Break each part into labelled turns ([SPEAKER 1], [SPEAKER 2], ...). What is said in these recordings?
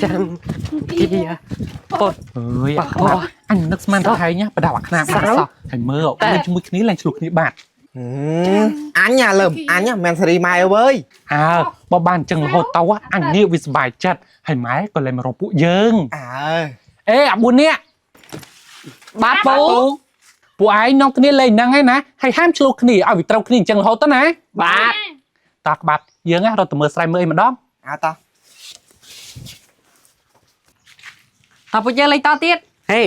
[SPEAKER 1] ច័ន្ទគាពុត
[SPEAKER 2] អើយអាខ្នាអញនឹកស្មានតែឯងណាបដៅអាខ្នាបានសោះហើយមើលលេងជាមួយគ្នាលែងឆ្លោះគ្នាបាត់
[SPEAKER 3] អញអាលើមអញមិនសេរីម៉ែអើយ
[SPEAKER 2] អើបើបានអញ្ចឹងរហូតទៅអញនេះវាសប្បាយចិត្តហើយម៉ែក៏លែងមករកពួកយើង
[SPEAKER 3] អើ
[SPEAKER 2] អេអាបួននេះ
[SPEAKER 1] បាទពូ
[SPEAKER 2] ពួកឯងនាំគ្នាលេងហ្នឹងឯណាហើយហាមឆ្លោះគ្នាឲ្យវាត្រូវគ្នាអញ្ចឹងរហូតទៅណា
[SPEAKER 1] បាទ
[SPEAKER 2] តោះក្បាត់យើងណារត់ទៅមើលស្រែមើលអីម្ដង
[SPEAKER 3] អើតោះ
[SPEAKER 1] តើពួកយើងលេងតទៀត
[SPEAKER 4] ហេ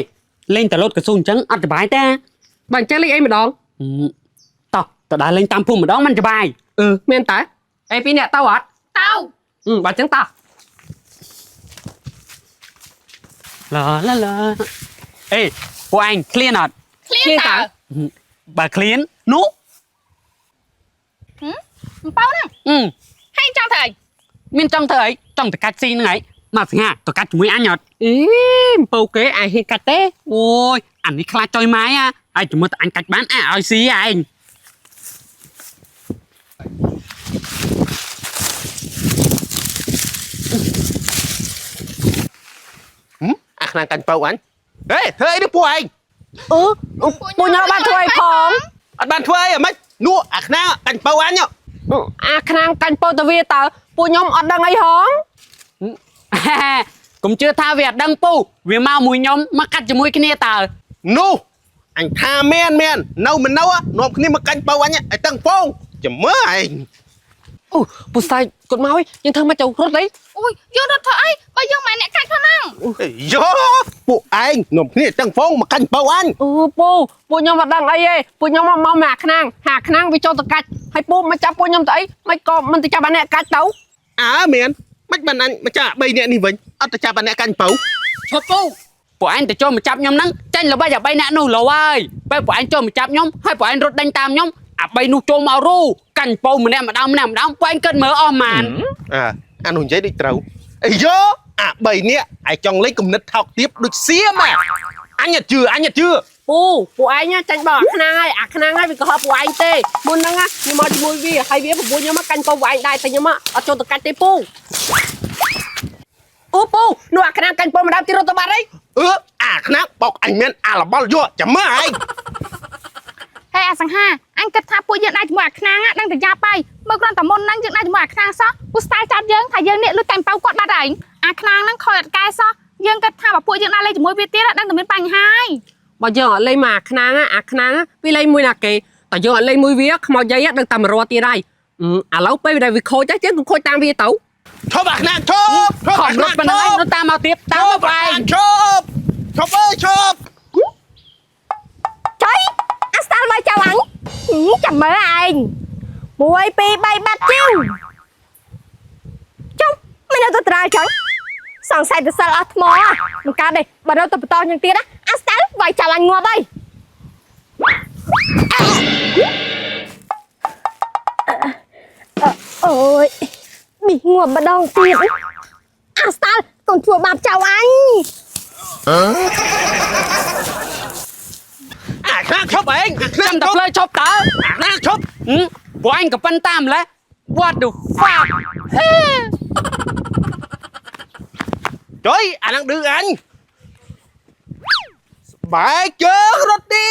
[SPEAKER 4] លេងតលូតកស៊ូអញ្ចឹងអត់សប្បាយទេ
[SPEAKER 1] បើអញ្ចឹងលេងអីម្ដង
[SPEAKER 4] តោះទៅដើរលេងតាមភូមិម្ដងមិនសប្បាយ
[SPEAKER 1] អឺមានតើអេពីរអ្នកទៅអត់
[SPEAKER 5] ទៅ
[SPEAKER 1] អឺបើអញ្ចឹងតោះ
[SPEAKER 4] ឡាឡាឡាអេពួកឯងឃ្លានអត់
[SPEAKER 5] ឃ្លានតើ
[SPEAKER 4] បើឃ្លាននោះ
[SPEAKER 5] អំពៅហ្នឹង
[SPEAKER 4] អឺ
[SPEAKER 5] ហើយចង់ធ្វើអី
[SPEAKER 4] មានចង់ធ្វើអីចង់ទៅកាច់ស៊ីហ្នឹងឯងមកសង្ហាទៅកាច់ជាមួយអញអត់
[SPEAKER 1] អីអំពៅគេឯងហ៊ានកាច់ទេ
[SPEAKER 4] អូយអានេះខ្លាចចុយម៉ែអាហើយជាមួយតែអញកាច់បានអាឲ្យស៊ីឯង
[SPEAKER 6] អាខ្នាងកាញ់បើអញហេធ្វើអីនេះពួកឯង
[SPEAKER 1] អឺពួកខ្ញុំបានធ្វើអីផង
[SPEAKER 6] អត់បានធ្វើអីអាម៉េចនោះអាខ្នាងកាញ់បើអញ
[SPEAKER 1] អាខ្នាងកាញ់ពោតវាតើពួកខ្ញុំអត់ដឹងអីហង
[SPEAKER 4] កុំជឿថាវាអត់ដឹងពូវាមកមួយខ្ញុំមកកាត់ជាមួយគ្នាតើ
[SPEAKER 6] នោះអញថាមែនមែននៅមិននៅនាំគ្នាមកកាញ់បើអញឲ្យតឹងពងចាំមើលឯង
[SPEAKER 1] អូពូស្តាយគាត់មកហើយយើងធ្វើមកចូលរត់អី
[SPEAKER 5] អូយយើងរត់ធ្វើអីបើយើងមិនអ្នកកាច់ផងហ្នឹង
[SPEAKER 6] យោពួកឯងនាំគ្នាតឹងពងមកកាញ់បើអញ
[SPEAKER 1] អូពូពួកខ្ញុំអត់ដឹងអីទេពួកខ្ញុំមកមកអាខ្នាងហាខ្នាងវាចូលទៅកាច់ហើយពូមកចាប់ពួកខ្ញុំទៅអីមិនក៏មិនទៅចាប់អាអ្នកកាច់ទៅ
[SPEAKER 6] អើមែនមិនបានអញមកចាប់3នាក់នេះវិញអត់ទៅចាប់អាអ្នកកាញ់បើ
[SPEAKER 4] ឈប់ពូពួកឯងទៅចូលមកចាប់ខ្ញុំហ្នឹងចាញ់ល្បិចអាបីអ្នកនោះលោហើយពេលពួកឯងចូលមកចាប់ខ្ញុំហើយពួកឯងរត់ដេញតាមខ្ញុំអាបីនោះចូលមករូកាញ់ពោម្នាក់ម្ដងម្នាក់ម្ដងពួកឯងគិតមើលអស់ម៉ាន
[SPEAKER 6] អើអានោះនិយាយដូចត្រូវអីយោអា3នាក់ឯងចង់លេងគំនិតថោកទាបដូចសៀមអញអត់ជឿអញអត់ជឿ
[SPEAKER 1] ពូពួកឯងចាញ់បោកអាខ្នាងហើយអាខ្នាងហើយវាក៏ហប់ពួកឯងទេមុនហ្នឹងខ្ញុំមកជាមួយវាហើយវាប្រពន្ធខ្ញុំមកកាញ់ពោពួកឯងដែរតែខ្ញុំអត់ចូលទៅកាច់ទេពូអូពូនោះអាខ្នាងកាញ់ពោម្ដងទៀតរត់ទៅបាត់អី
[SPEAKER 6] អឺអាខ្នាងបោកអញមានអារបល់យកចាំមើលឯង
[SPEAKER 5] ហេអាសង្ហាអញគិតថាពួកយើងដើរជាមួយអាខ្នាងដឹងតែយ៉ាប់ហើយមើលគ្រាន់តែមុនហ្នឹងយើងដើរជាមួយអាខ្នាងសោះពូស្តាយចោតយើងថាយើងនេះលួចតែអំពៅគាត់បាត់ហើយអាខ្នាងហ្នឹងខ້ອຍអត់កែសោះយើងគិតថាបើពួកយើងដើរលេងជាមួយវាទៀតដឹងតែមានបញ្ហាហើយ
[SPEAKER 1] បើយើងអត់លេងមកអាខ្នាងអាខ្នាងវាលេងមួយណាគេតែយើងអត់លេងមួយវាខ្មោចយាយដឹងតែមករត់ទៀតហើយឥឡូវពេលដែលវាខូចទៅយើងក៏ខូចតាមវាទៅ
[SPEAKER 6] ឈប់អាខ្នាងឈប់ឈប់
[SPEAKER 4] ខំរត់ប៉ុណ្ណឹងឯងរត់តាមមកទៀតតាមមកឯង
[SPEAKER 6] ឈប់ឈប់អើយឈប់
[SPEAKER 7] ចុយអាស្តាល់មកចៅអញចាំមើលឯង1 2 3បាត់ជីវចុះមិននៅទៅត្រាល់ចឹងសង្ស័យទៅសិលអស់ថ្មមិនកើតទេបើនៅទៅបន្តយ៉ាងទៀតណាអាស្តាល់វាយចៅអញងាប់ហើយអូយប៊ីងាប់ម្ដងទៀតអាស្តាល់កូនធ្វើបាបចៅអញ
[SPEAKER 6] អាខ្នាងឈប់ឯងអាខ្នាង
[SPEAKER 4] ចាំតែផ្លូវឈប់តើ
[SPEAKER 6] អាខ្នាងឈប់
[SPEAKER 4] ពួកឯងក៏ប៉ិនតាមម្ល៉េះ What the fuck
[SPEAKER 6] ចុយអាហ្នឹងឌឺអញស្បែកជើងរត់ទី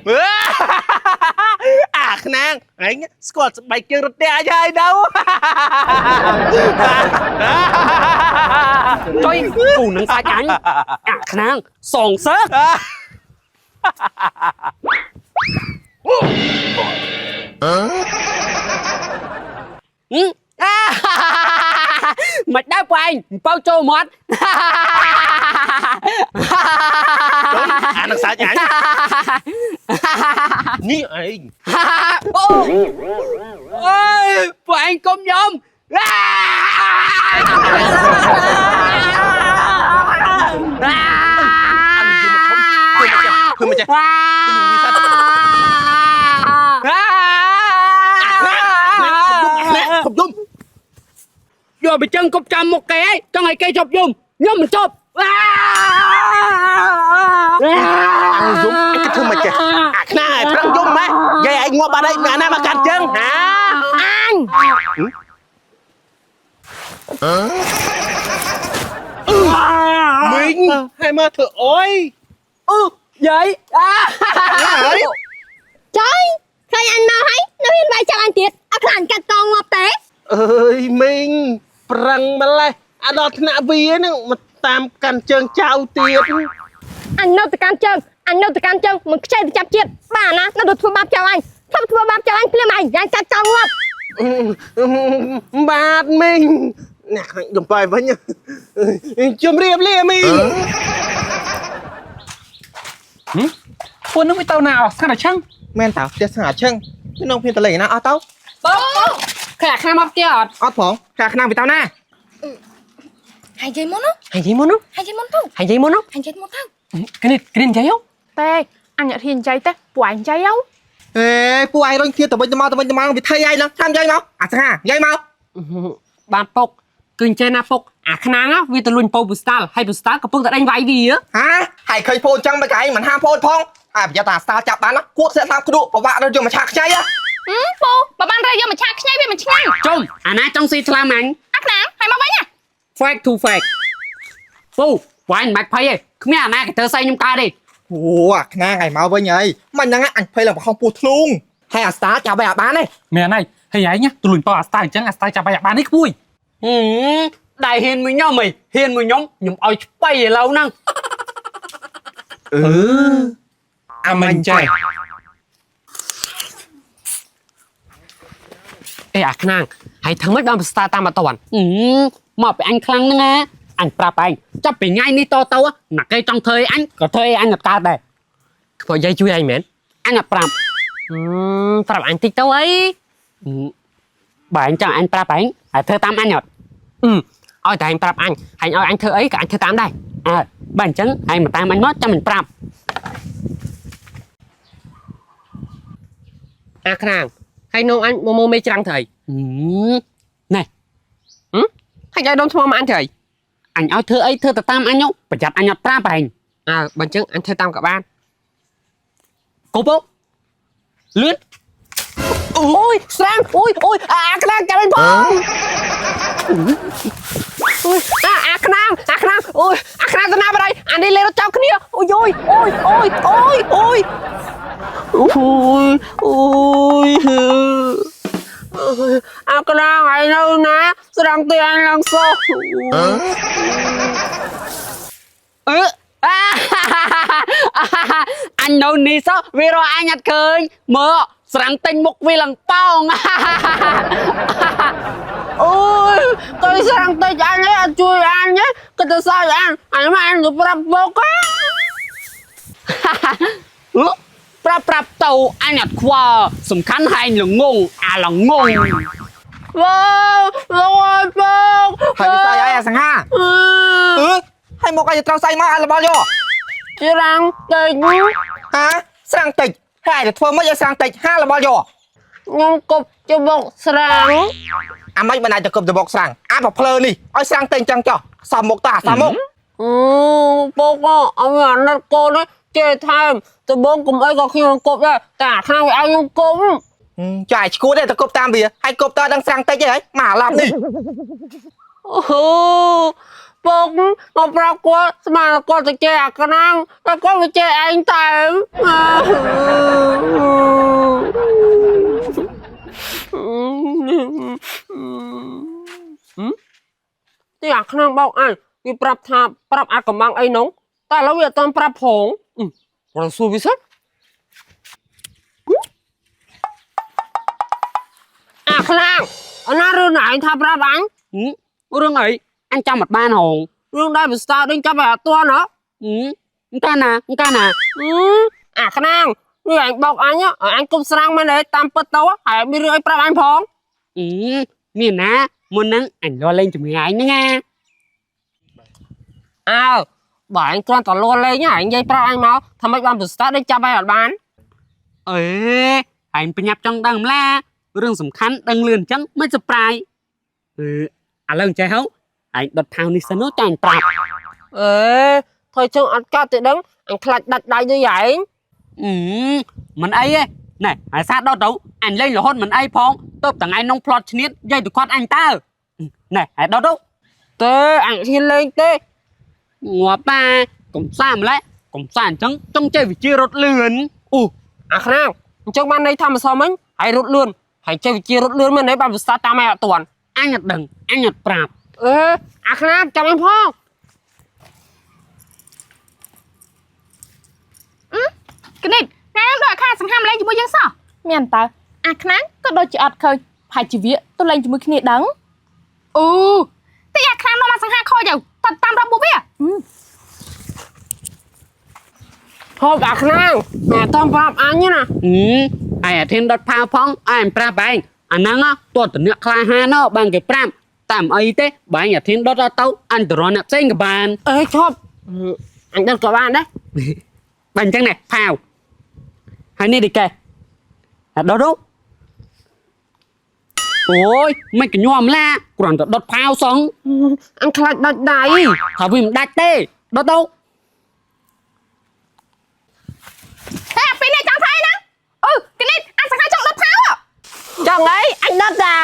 [SPEAKER 6] វាអាខ្នាងឯងស្គាល់ស្បែកជើងរត់ទីអញហើយនៅ
[SPEAKER 4] ចុយពូនឹងសាច់អញអាខ្នាងសងសើក ហឹមអាមិនដែរពួកឯងអំពៅចូលមាត់
[SPEAKER 6] ចុយអាហ្នឹងសាច់អញនេះឯង
[SPEAKER 4] អូអើយពួកឯងកុំយំ
[SPEAKER 6] អានេះមកធំធ្វើមកចេះធ្វើមកចេះ ឈប់យំ
[SPEAKER 4] យកទៅចឹងគប់ចាំមុខគេឯងចង់ឲ្យគេជប់យំខ្ញុំមិនជប់
[SPEAKER 6] អាយំឯងគិតធ្វើមកចេះអាខ្នាងឯងប្រឹងយំម៉េះយាយឯងងាប់បាត់ហើយមានអាណាមកកាត់ចឹងហា
[SPEAKER 7] អញ
[SPEAKER 6] មីងហើយមកធ្វើអុយ
[SPEAKER 1] អឺយាយអា
[SPEAKER 3] ហើយ
[SPEAKER 7] ចុយឃើញអញមកហើយនៅហ៊ានវាយចាប់អញទៀតអត់ខ្លាចកាត់កងងាប់ទេ
[SPEAKER 6] អើយមីងប្រឹងម្លេះអាដល់ថ្នាក់វាហ្នឹងមកតាមកាន់ជើងចៅទៀត
[SPEAKER 7] អញនៅតែកាន់ជើងអញនៅតែកាន់ជើងមិនខ្ចីទៅចាប់ជាតិបាទណានៅតែធ្វើបាបចៅអញធ្វើបាបចៅអញភ្លាមឯងយ៉ាងកាត់កងងាប់
[SPEAKER 6] បាទមីងអ្នកខ្លាចយំបាយវិញជំរាបលាមីង
[SPEAKER 2] ពួកនឹងវាទៅណាអស់ស្ងាត់តែឆឹង
[SPEAKER 3] មែនតើផ្ទះស្ងាត់ឈឹងពីនងគ្នាតលេងណាអស់ទៅ
[SPEAKER 1] បងឃើញអាខ្នាងមកផ្ទះអត់
[SPEAKER 3] អត់ផងកាខ្នាងពីតៅណា
[SPEAKER 5] ហើយនិយាយមុនណា
[SPEAKER 1] ហើយនិយាយមុននោះ
[SPEAKER 5] ហើយនិយាយមុនទៅ
[SPEAKER 1] ហើយនិយាយមុននោះ
[SPEAKER 5] ហើយនិយាយមុនទៅ
[SPEAKER 1] គ្នាគ្នានិយាយហ៎
[SPEAKER 5] ទេអញអត់ហ៊ាននិយាយទេពួកឯងនិយាយហ៎
[SPEAKER 3] អេពួកឯងរុញគ្នាទៅវិញទៅមកទៅវិញទៅមកវិធីឯងហ្នឹងតាមយាយមកអាស្ងាយាយមក
[SPEAKER 1] បានពុកគឺអញ្ចឹងណាពុកអាខ្នាងវាទៅលួចពោពូស្តាល់ហើយពូស្តាល់កំពុងតែដេញវាយវា
[SPEAKER 3] ហាហើយឃើញពោអញ្ចឹងមិនក៏ឯងមិនហាមពោផងអាប្រយ័ត្នតាស្តាល់ចាប់បានណាគួតស្លាក់តាមក្ដួកប្រវាក់ដល់យកមកឆាខ្ចីហ៎
[SPEAKER 5] ពូបើបានរៃយកមកឆាខ្ញីវាមិនឆ្ងាញ់
[SPEAKER 4] ជុំអាណាចង់ស៊ីថ្លើមអញ
[SPEAKER 5] អាខ្នាងហើយមកវិញណា
[SPEAKER 1] fact to fact
[SPEAKER 4] ពូវ៉ាញមិនបាច់ភ័យទេគ្មានអាណាគេធ្វើស្អីខ្ញុំកើតទេ
[SPEAKER 3] អូអាខ្នាងឯងមកវិញហើយមិនហ្នឹងអញភ័យឡើងប្រខំពោះធ្លូងហើយអាស្តាល់ចាប់ឲ្យអាបានទេ
[SPEAKER 2] មែនហើយហើយឯងទៅលួចប៉អាស្តាអញ្ចឹងអាស្តាចាប់ឲ្យអាបាននេះក្មួយ
[SPEAKER 4] ហឹមដៃហ៊ានមួយខ្ញុំហីហ៊ានមួយខ្ញុំខ្ញុំឲ្យឆ្បៃឥឡូវហ្នឹង
[SPEAKER 2] អឺអាមិនចេះ
[SPEAKER 1] អេអាខ្នាងហើយធ្វើម៉េចបានពូស្តាល់តាមអត់តាន់
[SPEAKER 4] ហឹមមកពីអញខ្លាំងហ្នឹងណាអញប្រាប់ឯងចាប់ពីថ្ងៃនេះតទៅណាគេចង់ធ្វើអីអញក៏ធ្វើអីអញអត់កើតដែរ
[SPEAKER 1] ខ្ពើយាយជួយឯងមែន
[SPEAKER 4] អញអត់ប្រាប់
[SPEAKER 1] ប្រាប់អញតិចទៅអី
[SPEAKER 4] ហឹមបើអញចង់អញប្រាប់ឯងហើយធ្វើតាមអញអត់
[SPEAKER 1] អឺឲ្យតែឯងប្រាប់អញហើយឲ្យអញធ្វើអីក៏អញធ្វើតាមដែរ
[SPEAKER 4] អើបើអញ្ចឹងឯងមកតាមអញមកចាំអញប្រាប់
[SPEAKER 1] អាខ្នាងហើយនងអញមកមកមេច្រាំងធ្វើអី
[SPEAKER 4] ហឹមណែ
[SPEAKER 1] ហើយឲ្យដុំថ្មមកអញធ្វើអី
[SPEAKER 4] អញឲ្យធ្វើអីធ្វើទៅតាមអញហ៎ប្រយ័ត្នអញអត់ប្រាប់ឯង
[SPEAKER 1] អើបើអញ្ចឹងអញធ្វើតាមក៏បាន
[SPEAKER 4] គប់ហ៎លឿន
[SPEAKER 1] អូយស្រាំងអូយអូយអាខ្នាងចាំអញផងអូយអាខ្នាងអាខ្នាងអូយអាខ្នាងទៅណាបាត់ហើយអានេះលេងរត់ចោលគ្នាអូយអូយអូយអូយអូយអូយអូយអូយអាខ្នាងឯងនៅណាស្រាំងទីអញឡើងសោះ
[SPEAKER 4] អឺអាអញនៅនេះសោះវារកអញអត់ឃើញមើលស្រាំងទិញមុខវាឡើងប៉ោង
[SPEAKER 1] អូយកុយស្រាំងតិចអញឯងអត់ជួយអញទេក៏ទៅសើចអញអញមកអញទៅប្រាប់បុក
[SPEAKER 4] អឺប្រាប់ប្រាប់ទៅអញអត់ខ្វល់សំខាន់ហែងល្ងងអាល្ងង
[SPEAKER 1] បងលោកអើយបង
[SPEAKER 3] ហើយវាស្អីហើយអាសង្ហាអឺហើយមកឲ្យត្រូវស្អីមកអាលបល់យក
[SPEAKER 1] ច្រាំងតិច
[SPEAKER 3] ហាស្រាំងតិចហើយឯងទៅធ្វើម៉េចឲ្យស្រាំងតិចហាលបល់យក
[SPEAKER 1] ខ្ញុំគប់ច្បុកស្រាំង
[SPEAKER 3] អាម៉េចមិនអាចទៅគប់ទៅបុកស្រាំងអាប្រភ្លើនេះឲ្យស្រាំងតិចអញ្ចឹងចុះសំមុខតើសំមុខ
[SPEAKER 1] អូពុកអត់អាណិតកូនជេរថែមដបងកុំអីក៏ខ្ញុំគប់ដែរតែអាខាងវាឲ្យខ្ញុំគប់
[SPEAKER 3] ចាយឈួតទេទៅគប់តាមវាហើយគប់តើដឹងស្រាំងតិចទេហីមកអាឡប់នេះ
[SPEAKER 1] អូពុកមកប្រាប់គាត់ស្មានគាត់ទៅជេរអាក្នាងតែគាត់វាជេរឯងតែទីអាខ្នងបោកអញវាប្រាប់ថាប្រាប់អាកំបាំងអីនោះតែឥឡូវវាអត់ទាន់ប្រាប់ផងរសួរវាសិនអាខ្នាងអាណារឿងណាឯងថាប្រាប់អញ
[SPEAKER 4] ហឹមរឿងអីអញចាំអត់បានហង
[SPEAKER 1] រឿងដែលវាស្តាដេញចាប់ឲ្យអត់ទាន់ហ៎
[SPEAKER 4] ហឹមកាលណាកាលណា
[SPEAKER 1] អឺអាខ្នាងនេះអញបោកអញឲ្យអញគប់ស្រាំងមែនទេតាមពិតទៅហើយមានរឿងអីប្រាប់អញផង
[SPEAKER 4] អឺមានណាមុនហ្នឹងអញលលេងជាមួយឯងហ្នឹងណា
[SPEAKER 1] អើបើអញគ្រាន់តែលួលេងអញនិយាយប្រាប់អញមកថាម៉េចបានប្រស្តាដេញចាប់ឲ្យអត់បាន
[SPEAKER 4] អេឯងប្រញាប់ចង់ដឹងម្លារឿងសំខាន់ដឹងលឿនអញ្ចឹងមិន surprise អឺឥឡូវអញ្ចេះហ៎ឯងដុតថៅនេះសិនចាញ់ប្រាប់
[SPEAKER 1] អេធ្វើចឹងអត់កាត់ទេដឹងអញខ្លាចដាច់ដៃដូចឯង
[SPEAKER 4] អឺមិនអីទេណែហើយសាដុតទៅអញលេងរហូតមិនអីផងទៅថ្ងៃនងផ្្លត់ឈ្នៀតយាយទៅគាត់អញតើ ណែឯដុតទៅ
[SPEAKER 1] ទេអញហ៊ានលេងទេ
[SPEAKER 4] ងាប់បាកុំសាម្លេះកុំសាអញ្ចឹងចង់ចេះវិជារត់លឿន
[SPEAKER 1] អូអាខ្នាងអញ្ចឹងបានន័យថាម្សិលមិញហើយរត់លឿនហើយចេះវិជារត់លឿនមែនទេបានវិសាតាមឯងអត់ទាន់
[SPEAKER 4] អញអត់ដឹងអញអត់ប្រាប់
[SPEAKER 1] អេអាខ្នាងចាំអញផង
[SPEAKER 5] កនិតថ្ងៃហ្នឹងដូចអាខាសង្ហាមកលេងជាមួយយើងសោះមានតើអាខ្នាងក៏ដូចជាអត់ឃើញផាយជីវៈទៅលេងជាមួយគ្នាដឹងអូតិចអាខ្នាងនាំអាសង្ហាខូចទៅតតាមរាប់ពួកវា
[SPEAKER 1] ហូបអាខ្នាងម៉ែតំប្រាប់អញណា
[SPEAKER 4] ហឹមឯអាធានដុតផាវផងឯងប្រាប់ឯងអាហ្នឹងតើតអ្នកក្លាហានបានគេប្រាប់តាមអីទេបែងអាធានដុតទៅអញទៅរកអ្នកផ្សេងក៏បាន
[SPEAKER 1] អេឈប់អញដឹងក៏បានដែរ
[SPEAKER 4] បែងអញ្ចឹងណែផាវហើយនេះឌីកែអាដុតទៅអូយមិនកញោមឡាគ្រាន់តែដុតផាវសង
[SPEAKER 1] អញខ្លាចដាច់ដៃ
[SPEAKER 4] ថាវាមិនដាច់ទេដុតទៅ
[SPEAKER 5] ហេអាពីរនេះចង់ថាអីហ្នឹងអឺកនិតអាសង្ហាចង់ដុតថៅ
[SPEAKER 1] ចង់អីអញដុតដៃ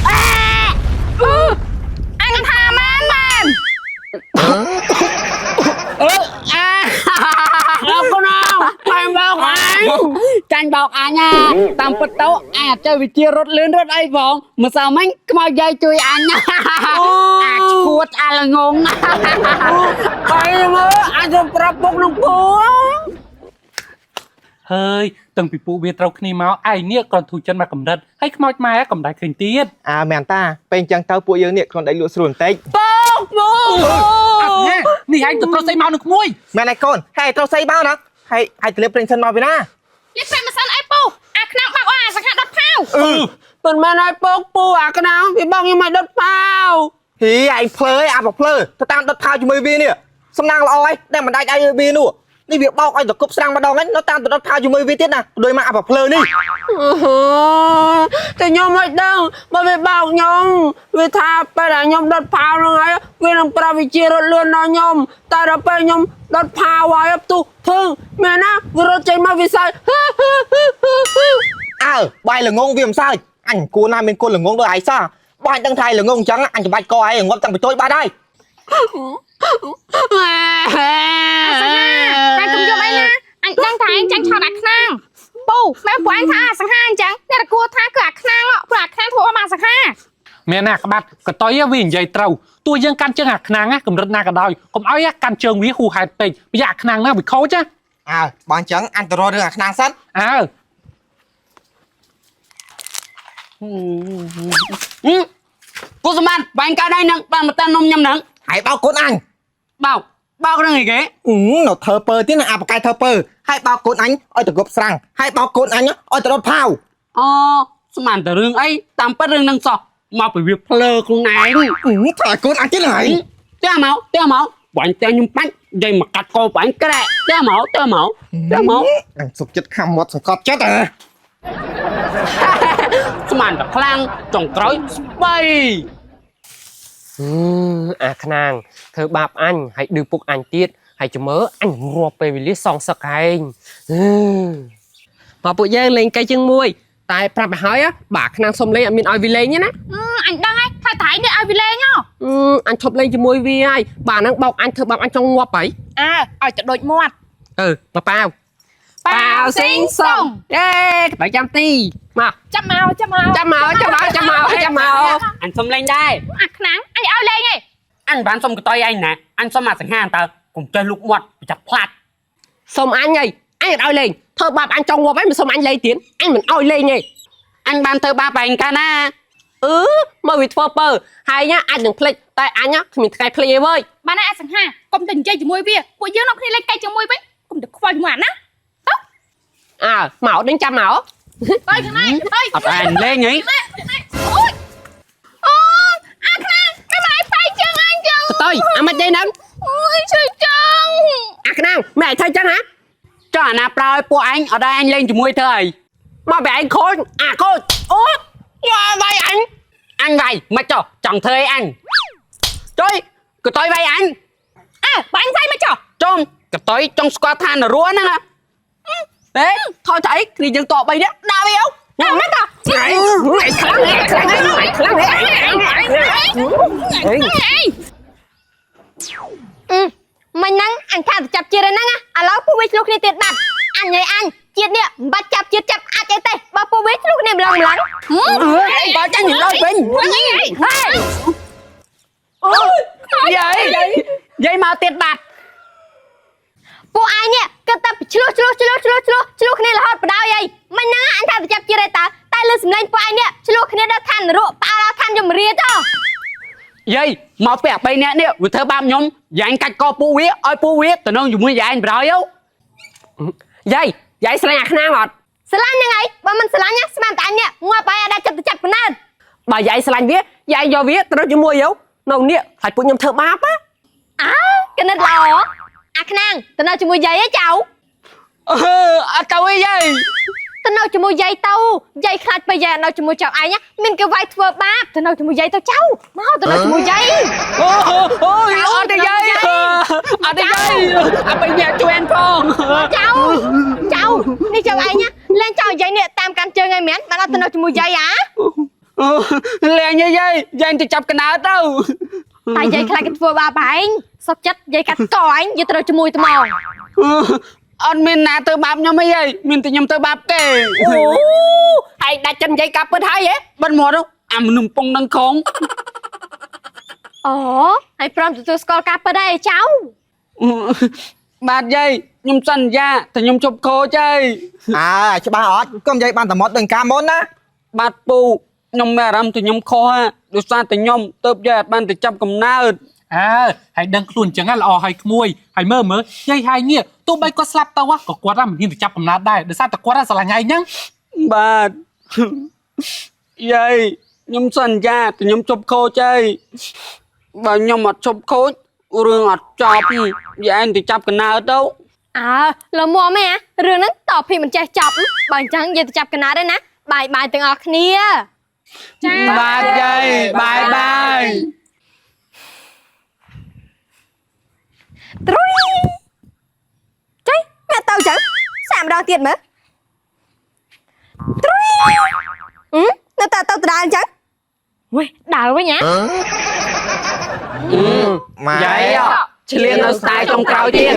[SPEAKER 5] អឺអញថាមែនមែន
[SPEAKER 4] អឺអា
[SPEAKER 1] អរគុណអងបែបបោកអញ
[SPEAKER 4] ចាញ់បោកអញណាតាមពិតទៅអាចចេះវិជារត់លឿនរត់អីផងម្សិលមិញខ្មោចយាយជួយអញអាចឈួតអាល្ងង
[SPEAKER 1] បាយមើលអញទៅប្រាប់ពុកនឹងពូ
[SPEAKER 2] ហើយតាំងពីពួកវាត្រូវគ្នាមកឯងនេះគ្រាន់ធូរចិនមកកម្រិតហើយខ្មោចម៉ែកំដៅឃើញទៀត
[SPEAKER 3] អើមែនតាពេលអញ្ចឹងទៅពួកយើងនេះគ្រាន់តែលក់ស្រួលបន្តិច
[SPEAKER 1] ពុកពូ
[SPEAKER 2] អត់ណានេះឯងទៅប្រុសស្អីមកនឹងក្មួយ
[SPEAKER 3] មែនហើយកូនហើយត្រូវស្អីបោណាហើយអាចទៅលេបប្រេងសិនមកពីណា
[SPEAKER 5] លេបពេលមិនសិនអីពូអាខ្នាងបាក់អស់អាសង្ហាដុតផាវ
[SPEAKER 1] មិនមែនឲ្យពុកពូអាខ្នាងវាបងខ្ញុំឲ្យដុតផាវ
[SPEAKER 3] ហ៊ីឯងភ្លើឯអាប្រភ្លើទៅតាមដុតផាវជាមួយវានេះសំណាងល្អឯងដែលមិនដាច់ដៃវានោះនេះវាបោកឲ្យទៅគប់ស្រាំងម្ដងហ្នឹងនៅតាមទៅដុតផាវជាមួយវាទៀតណាដោយមកអាប្រភ្លើនេះ
[SPEAKER 1] តែខ្ញុំមិនដឹងបើវាបោកខ្ញុំវាថាពេលដែលខ្ញុំដុតផាវហ្នឹងហើយវានឹងប្រាប់វិជារត់លឿនដល់ខ្ញុំតែដល់ពេលខ្ញុំដុតផាវហើយផ្ទុះភឹងមែនណាវារត់ចេញមកវាសើច
[SPEAKER 3] អើបាយល្ងងវាមិនសើចអញគួរណាមានគុណល្ងងដូចឯងសោះបើអញដឹងថាឯងល្ងងអញ្ចឹងអញច្បាច់កឯងងាប់តាំងពីតូចបាត់ហើយ
[SPEAKER 5] អាសង្ហាតែកុំយំអីណាអញដឹងថាឯងចាញ់ឆោតអាខ្នាងពូមែនពួកឯងថាអាសង្ហាអញ្ចឹងអ្នកតែគួរថាគឺអាខ្នាងព្រោះអាខ្នាងធ្វើអស់មកអាសង្ហា
[SPEAKER 2] មែនណាក្បាត់កតុយវានិយាយត្រូវទោះយើងកាន់ជើងអាខ្នាងណាកម្រិតណាក៏ដោយកុំឲ្យកាន់ជើងវាហួហេតុពេកប្រយ័ត្នអាខ្នាងណាវាខូចណា
[SPEAKER 3] អើបើអញ្ចឹងអញទៅរករឿងអាខ្នាងសិន
[SPEAKER 2] អើ
[SPEAKER 4] ពូសម្បត្តិបាញ់កើតដៃនឹងបានមកតាមនំញ៉ាំហ្នឹង
[SPEAKER 3] ហើយបោកកូនអញ
[SPEAKER 4] បោកបោកហ្នឹងអីគេ
[SPEAKER 3] អឺនៅធ្វើពើទៀតណាអាបកាយធ្វើពើហើយបោកកូនអញឲ្យទៅគប់ស្រាំងហើយបោកកូនអញឲ្យទៅដុតផាវ
[SPEAKER 4] អូស្មានតែរឿងអីតាមពិតរឿងហ្នឹងសោះមកពីវាភ្លើខ្លួនឯង
[SPEAKER 3] អឺធ្វើឲ្យកូនអញទៀតហើយ
[SPEAKER 4] ផ្ទះមកផ្ទះមកបាញ់ផ្ទះខ្ញុំបាញ់និយាយមកកាត់កបាញ់ក្រែផ្ទះមកផ្ទះមកផ្ទះមក
[SPEAKER 3] អញសុកចិត្តខំមាត់សង្កត់ចិត្តហ៎
[SPEAKER 4] ស្មានតែខ្លាំងចុងក្រោយស្បី
[SPEAKER 1] អាខ្នាងធ្វើបាបអញហើយឌឺពុកអញទៀតហើយចាំមើលអញរាប់ពេលវេលាសងសឹកឯងមកពួកយើងលេងកៃជើងមួយតែប្រាប់ឲ្យហើយបើអាខ្នាងសុំលេងអត់មានឲ្យវាលេងទេណា
[SPEAKER 5] អញដឹងហើយថាត្រៃនេះឲ្យវាលេងហ៎
[SPEAKER 1] អញឈប់លេងជាមួយវាហើយបាទហ្នឹងបោកអញធ្វើបាបអញចង់ងាប់ហើយ
[SPEAKER 5] អើឲ្យទៅដូចមាត់
[SPEAKER 1] អឺប៉ាប៉ាវ
[SPEAKER 5] ប៉ាវស៊ីងសុង
[SPEAKER 1] អេកបែចាំទីមក
[SPEAKER 5] ចាំមកចាំមក
[SPEAKER 1] ចាំមកចាំមកចាំមកចាំមក
[SPEAKER 4] អញសុំលេងដែរ
[SPEAKER 5] អាខ្នាងអញឲ្យលេងឯង
[SPEAKER 4] អញបានសុំកតុយឯងណាអញសុំអាសង្ហាតើកុំចេះលុកមាត់ប្រចាំផ្លាច់
[SPEAKER 1] សុំអញហីអញអត់ឲ្យលេងធ្វើបាបអញចង់ងាប់ហើយមិនសុំអញលេងទៀតអញមិនឲ្យលេងទេ
[SPEAKER 4] អញបានធ្វើបាបឯងកាលណា
[SPEAKER 1] អឺមកវាធ្វើពើហើយណាអាចនឹងភ្លេចតែអញគ្មានថ្ងៃភ្លេចទេវើយ
[SPEAKER 5] បានណាអាសង្ហាកុំទៅនិយាយជាមួយវាពួកយើងនាំគ្នាលេងកែជាមួយវិញកុំទៅខ្វល់ជាមួយអាណាទៅ
[SPEAKER 1] អើមកដេញចាំមក
[SPEAKER 5] ទៅខាងណាទៅ
[SPEAKER 4] អត់ឲ្យអញលេងហី
[SPEAKER 5] អូយអូអាខ្នាងមិនមកឲ្យបែកជើងអញចឹង
[SPEAKER 1] កតុយអាមិនទេហ្នឹង
[SPEAKER 5] អូយជឿចឹង
[SPEAKER 1] អាខ្នាងមិនឲ្យធ្វើចឹងហ៎
[SPEAKER 4] ចុះអាណាប្រើឲ្យពួកឯងអត់ឲ្យអញលេងជាមួយធ្វើអី
[SPEAKER 1] មកបែឯងខូចអាខូចអូយវាយអញ
[SPEAKER 4] អញវាយមិនចុះចង់ធ្វើអីអញចុយកតុយវាយអញ
[SPEAKER 5] អើបាញ់វាយមកចុះ
[SPEAKER 4] ចុំកតុយចង់ស្គាល់ឋាននរោហ្នឹងណា
[SPEAKER 1] ហេថយទៅអីគ្នាយើងតបីនេះដាក់វាអូ
[SPEAKER 7] អើមកត
[SPEAKER 1] ខ្លាំងខ្លាំងខ្លាំងខ្លាំង
[SPEAKER 7] អឺមិញហ្នឹងអញថាទៅចាប់ជាតិហ្នឹងណាឥឡូវពួកវាឆ្លោះគ្នាទៀតបាត់អញនិយាយអញជាតិនេះមិនបាច់ចាប់ជាតិចាប់អាចអីទេបើពួកវាឆ្លោះគ្នាម្លងម្លង
[SPEAKER 4] បើចាញ់ដល់វិញ
[SPEAKER 7] ហេ
[SPEAKER 4] យាយយាយមកទៀតបាត់
[SPEAKER 7] ពួកឯងនេះគិតតែឆ្លោះឆ្លោះឆ្លោះឆ្លោះឆ្លោះឆ្លោះគ្នារហូតបដ ாய் អីមិញហ្នឹងអញថាទៅចាប់ជាតិឯតាតែលើសម្លេងពួកឯងនេះឆ្លោះគ្នាដល់ឋាននរកផ្អើលដល់ឋានយមរាជហ៎
[SPEAKER 4] យាយមកពាក់3នាក់នេះវាធ្វើបាបខ្ញុំយាយកាច់កពួកវាឲ្យពួកវាទៅនងជាមួយយាយប្រយទៅ
[SPEAKER 1] យាយយាយស្លាញ់អាខ្នាងអត់
[SPEAKER 7] ស្រឡាញ់ហ្នឹងឯងបើមិនស្រឡាញ់ណាស្មានតែអញនេះងាប់ហើយអាចចិត្តទៅចាប់កណើត
[SPEAKER 1] បើយាយស្លាញ់វាយាយយកវាទៅជាមួយយោនៅនេះហើយពួកខ្ញុំធ្វើបាបណា
[SPEAKER 7] អើកណិតល្អអាខ្នាងទៅនៅជាមួយយាយឯងចៅ
[SPEAKER 4] អឺអត់ទៅអីយាយ
[SPEAKER 7] ទៅនៅជាមួយយាយទៅយាយខ្លាចពេលយាយអត់នៅជាមួយចៅឯងណាមានគេវាយធ្វើបាបទៅនៅជាមួយយាយទៅចៅមកទៅនៅជាមួយយាយ
[SPEAKER 4] អូអូយអត់ទេយាយអត់ទេយាយអាបីអ្នកជួយអញផង
[SPEAKER 7] ចៅចៅនេះចៅឯងណាលែងចៅយាយនេះតាមកាន់ជើងឯងមែនបានអត់ទៅនៅជាមួយយាយអា
[SPEAKER 4] លែងយាយយាយទៅចាប់កណើទៅ
[SPEAKER 7] តែយាយខ្លាចគេធ្វើបាបឯងសុកចិត្តយាយកាត់កឯងយាយត្រូវជាមួយទៅមក
[SPEAKER 4] អត់មានណាទៅបាបខ្ញុំអីយាយមានតែខ្ញុំទៅបាបគេ
[SPEAKER 1] អូឯងដាច់ចិនយាយកាប់ពិតហើយហ៎
[SPEAKER 4] បិទមាត់អាមនុស្សពងនឹងខង
[SPEAKER 7] អូហើយព្រមទទួលស្គាល់ការពិតហើយចៅ
[SPEAKER 4] បាទយាយខ្ញុំសន្យាតែខ្ញុំជប់ខូចហើយ
[SPEAKER 3] អើច្បាស់អត់កុំនិយាយបានតែមាត់ដូចកាលមុនណា
[SPEAKER 4] បាទពូខ្ញុំមានអារម្មណ៍តែខ្ញុំខុសហ่ะដោយសារតែខ្ញុំទៅយាយអត់បានទៅចាប់កំណើត
[SPEAKER 2] អើហើយដឹងខ្លួនអញ្ចឹងល្អហើយក្មួយហើយមើលមើលយាយហើយនេះទោះបីគាត់ស្លាប់ទៅក៏គាត់មិនហ៊ានទៅចាប់កំណើតដែរដោយសារតែគាត់ស្រឡាញ់ឯងហ្នឹង
[SPEAKER 4] បាទយាយខ្ញុំសន្យាតែខ្ញុំជប់ខូចហើយបើខ្ញុំអត់ជប់ខូចរឿងអត់ចប់យាយឯងទៅចាប់កំណើតទៅ
[SPEAKER 7] អើលមមឯងរឿងហ្នឹងតភីមិនចេះចប់បើអញ្ចឹងយាយទៅចាប់កណាដែរណាបាយបាយទាំងអស់គ្នា
[SPEAKER 5] ចា
[SPEAKER 4] បាទយាយបាយបាយ
[SPEAKER 7] ត្រុយចៃម៉ែទៅចឹងសាកម្ដងទៀតមើលត្រុយអឺនៅតែទៅដដែលអញ្ចឹងវ៉េដើរវិញហ៎
[SPEAKER 3] ម៉ែ
[SPEAKER 4] យាយឆ្លៀននៅស្ទាយចុងក្រោយទៀត